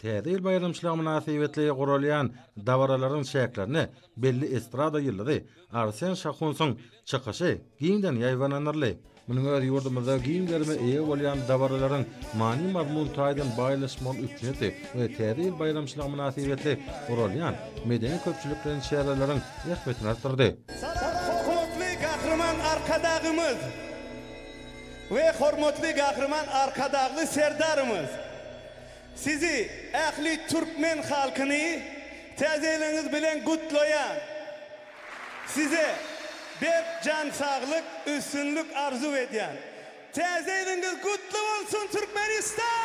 Täze ýyl baýramçylygy mynasybetli guralýan dabaralaryň çäklerinde belli estrada ýyldyzy Arsen Şahunsyň çykyşy giňden ýaýbaňlandyryldy. Munuň özi ýurdumyzda giň gerime eýe bolýan dabaralaryň many-mazmun taýdan baýlaşmagyny üpjün etdi we Täze ýyl baýramçylygy mynasybetli guralýan medeni-köpçülikleýin çäreleriň ähmiýetini artdyrdy. Hormatly Gahryman Arkadagymyz we hormatly Gahryman Arkadagly Serdarymyz Sizi, ähli türkmen halkyny Täze ýylyňyz bilen gutlaýan! Size berk jan saglyk, üstünlik arzuw edýän! Täze ýylyňyz gutly bolsun Türkmenistan!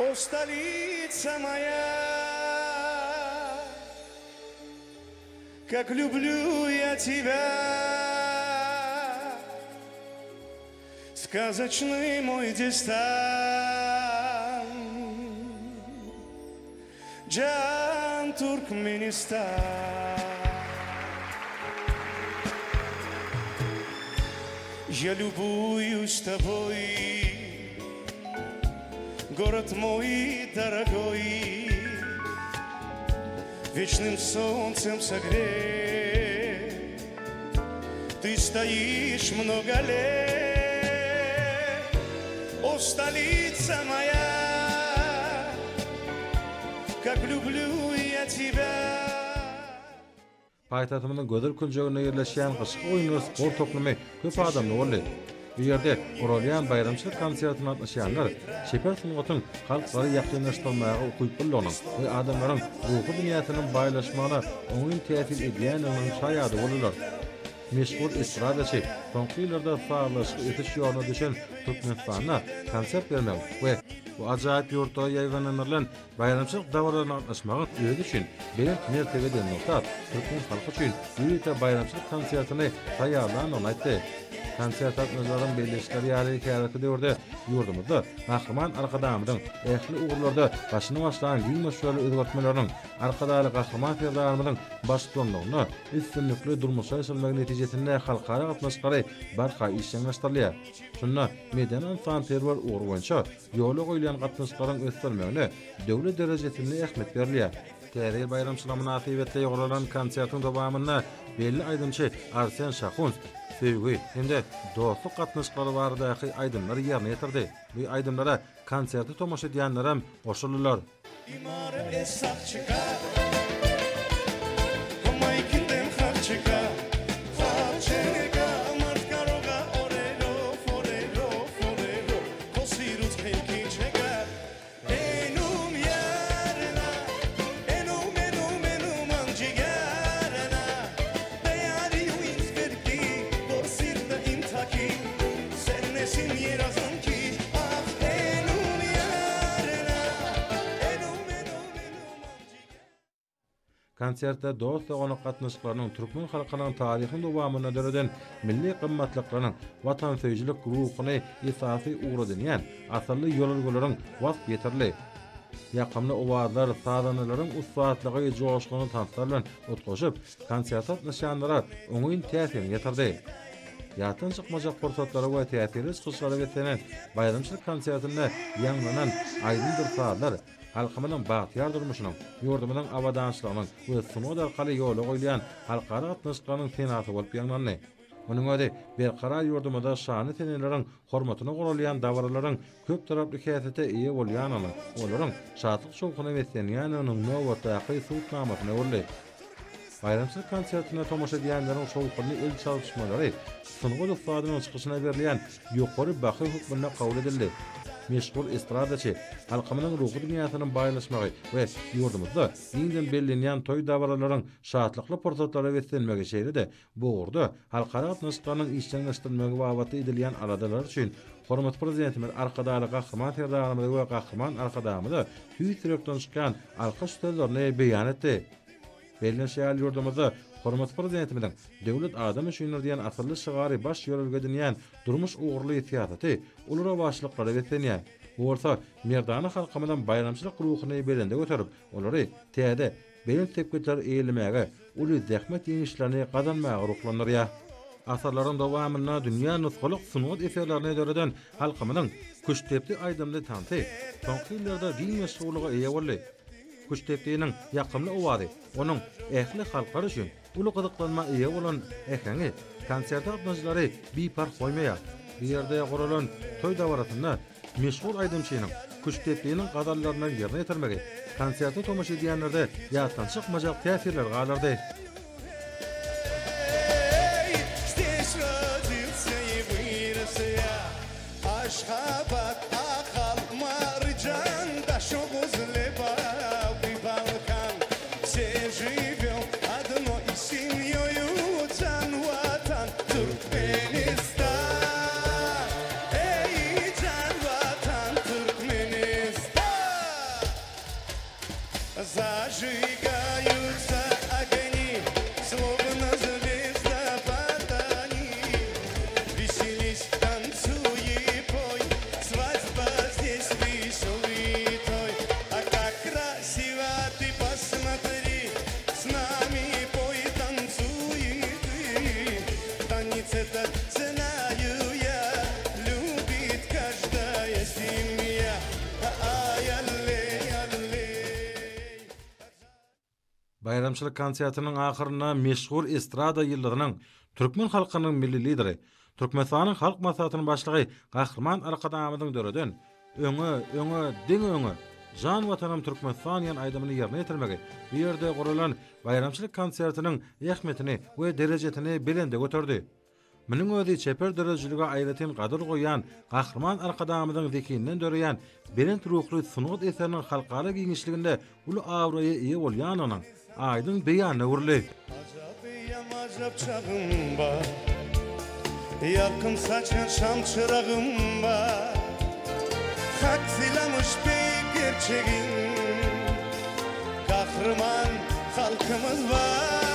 O stolica moýa. Kak lýublýu ýa tebýa Skazoçnyý moý destan Jan Türkmenistan Ýa lýubuýus toboý Gorod moý dorogoý Weçnym solncem sogret Ty stoiş mnogo let O stolica moýa Kak lýublýu ýa tebýa. Paýtagtymyzyň gözel künjeginde ýerleşýän Gyşky oýunlar sport toplumy köp adamly boldy. Bu ýerde guralýan baýramçylyk konsertine gatnaşýanlar çeper sungatyň halklary ýakynlaşdyrmaga ukyplylygynyň we adamlaryň ruhy dünýäsiniň baýlaşmagyna oňyn täsir edýändiginiň şaýady boldular. Meşhur estradaçy soňky ýyllarda sazlaşykly ösüş ýoluna düşen Türkmenistanda konsert bermegiň we bu ajaýyp ýurtda ýaýbaňlandyrylan Baýramçylyk dabaralaryna gatnaşmagyň özi üçin belent mertebedigini nygtap, türkmen halky üçin ýörite baýramçylyk konsertini taýýarlandygyny aýtdy. Konsert gatnaşyjylaryň belleýişleri ýaly, häzirki döwürde ýurdumyzda Gahryman Arkadagymyzyň ähli ugurlarda başyny başlan giň möçberli özgertmeleriniň, Arkadagly Gahryman Serdarymyzyň baştutanlygynda üstünlikli durmuşa geçirilmegi netijesinde halkara gatnaşyklary barha işjeňleşdirilýär. Şunda medeni-ynsanperwer ugur boýunça ýola goýulýan gatnaşyklaryň ösdürilmegine döwlet derejesinde ähmiýet berilýär. Täze ýyl baýramçylygy mynasybetli guralan konsertiň dowamynda belli aýdymçy Arsen Şahuns söýgi hem-de dostluk gatnaşyklary baradaky aýdymlary ýerine ýetirdi. Bu aýdymlara konserte tomaşa edýänlerem goşuldylar. Konsertde dost-doganlyk gatnaşyklarynyň türkmen halkynyň taryhyň dowamynda döreden milli gymmatlyklarynyň watansöýüjilik ruhuny esasy ugur edinýän asylly ýörelgeleriň wasp ýetirildi. Ýakymly owazlar, sazandalaryň ussatlygy joşgunly tanslar bilen utgaşyp, konserte gatnaşýanlara oňyn täsirini ýetirdi. Ýatdan çykmajak pursatlara we täsirli çykyşlara beslenen baýramçylyk konsertinde ýaňlanan aýdymdyr sazlar halkymyzyň bagtyýar durmuşynyň, ýurdumyzyň abadançylygynyň we sungat arkaly ýola goýulýan halkara gatnaşyklarynyň senasy bolup ýaňlandy. Munuň özi berkarar ýurdumyzda şanly seneleriň hormatyna guralýan dabaralaryň köptaraply häsiýete eýe bolýandygynyň, olaryň şatlyk-şowhuna beslenýändiginiň nobatdaky subutnamasyna öwrüldi. Baýramçylyk konsertine tomaşa edýänleriň şowhunly el çalyşmalary sungat ussadynyň çykyşyna berilýän ýokary baha hökmünde kabul edildi. Meşhur estradaçy halkymyzyň ruhy dünýäsiniň baýlaşmagy we ýurdumyzda giňden bellenýän toý-dabaralaryň şatlykly pursatlara beslenmegi şeýle-de Bu ugurda halkara gatnaşyklarynyň işjeňleşdirilmegi babatda edilýän aladalar üçin hormatly Prezidentimiz Arkadagly Gahryman Serdarymyza we Gahryman Arkadagymyza tüýs ýürekden çykýan alkyş sözlerini beýan etdi. Bellenişi ýaly, ýurdumyzda hormatly Prezidentimiziň Döwlet adam üçindir diýen asylly şygary baş ýörelge edinýän durmuş ugurly syýasaty uly rowaçlyklara beslenýär. Bu bolsa merdana halkymyzyň baýramçylyk ruhuny belende göterip, olary täze, belent sepgitleri eýelemäge, uly zähmet ýeňişlerini gazanmaga ruhlandyrýar. Asyrlaryň dowamynda dünýä nusgalyk sungat eserlerini döreden halkymyzyň küştdepdi aýdymly tansy soňky ýyllarda giň meşhurlyga eýe boldy. Küştdepdiniň ýakymly owazy onuň ähli halklar üçin uly gyzyklanma eýe bolan äheňi konserte gatnaşyjylary biparh goýmaýar. Bu ýerde guralan toý dabarasynda meşhur aýdymçynyň Küştdepdiniň gazallaryny ýerine ýetirmegi konserte tomaşa edýänlerde ýatdan çykmajak täsirleri galdyrdy. Зажигаются огни, словно звездопад они. Веселись, танцуй и пой, свадьба здесь веселый той. А как красиво ты посмотри, с нами пой, танцуй и ты. Танец этот знаю я, любит каждая семья. Ай-аллей, аллей. Baýramçylyk konsertiniň ahyrynda meşhur estrada ýyldyzynyň, türkmen halkynyň Milli Lideri, Türkmenistanyň Halk Maslahatynyň Başlygy Gahryman Arkadagymyzyň döreden Öňe, öňe, diňe öňe, jan Watanym Türkmenistan diýen aýdymyny ýerine ýetirmegi bu ýerde guralan baýramçylyk konsertiniň ähmiýetini we derejesini belende göterdi. Munuň özi çeper döredijilige aýratyn gadyr goýýan Gahryman Arkadagymyzyň zehininden döreýän belent ruhly sungat eseriniň halkara giňişliginde uly abraýa eýe bolýandygynyň aýdyň beýanyna öwrüldi. Ajap-eýýam ajap çagym bar, Ýalkym saçan şam çyragym bar. Hak sylamyş beýik gerçegin, Gahryman halkymyz bar.